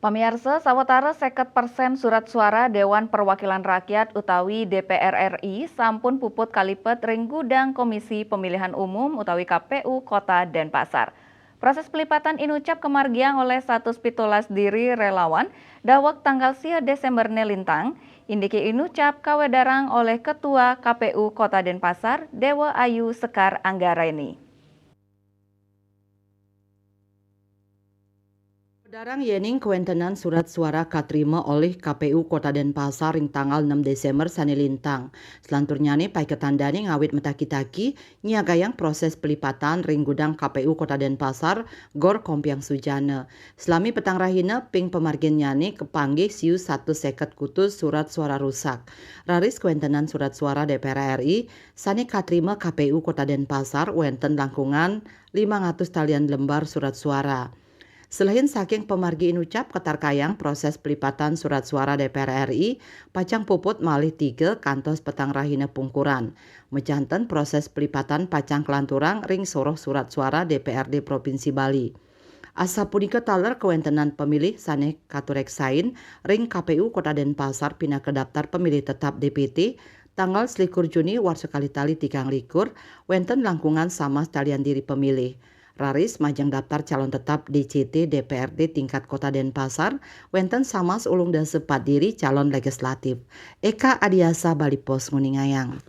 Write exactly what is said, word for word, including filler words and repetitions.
Pamiarsa, sawetara seket persen surat suara Dewan Perwakilan Rakyat utawi D P R R I sampun puput kalipet ring gudang Komisi Pemilihan Umum utawi K P U Kota Denpasar. Proses pelipatan inucap kamargiang oleh satus pitulas diri relawan daweg tanggal sia Desember nelintang, indike inucap kawedarang oleh Ketua K P U Kota Denpasar, Dewa Ayu Sekar Anggareni. Darang yening kawentenan surat suara katrima olih K P U Kota Denpasar ring tanggal enam Desember sane lintang. Selanturnyane paiketan dane ngawit mataki-taki nyiagayang proses pelipatan ring gudang K P U Kota Denpasar, Gor Kompiang Sujana. Salami petang rahina ping pamarginnyane kapanggih siu satus seket kutus surat suara rusak. Raris kawentenan surat suara D P R R I sane katrima K P U Kota Denpasar wenten langkungan limang atus talian lembar surat suara. Selehin saking pamargi inucap katarkayang proses pelipatan surat suara D P R R I pacang puput malih tiga kantos petang rahina pungkuran. Majanten proses pelipatan pacang kalanturang ring soroh surat suara D P R D Provinsi Bali. Asapunika taler kawentenan pemilih sane katureksain ring K P U Kota Denpasar pinaka daftar pemilih tetap D P T tanggal selikur Juni warsa kalih tali tigang likur, wenten langkungan samas talian diri pemilih. Raris majeng daftar calon tetap D C T D P R D tingkat Kota Denpasar, wenten samas ulung dasa pat diri calon legislatif. Eka Adiasa, Bali Post, nguningayang.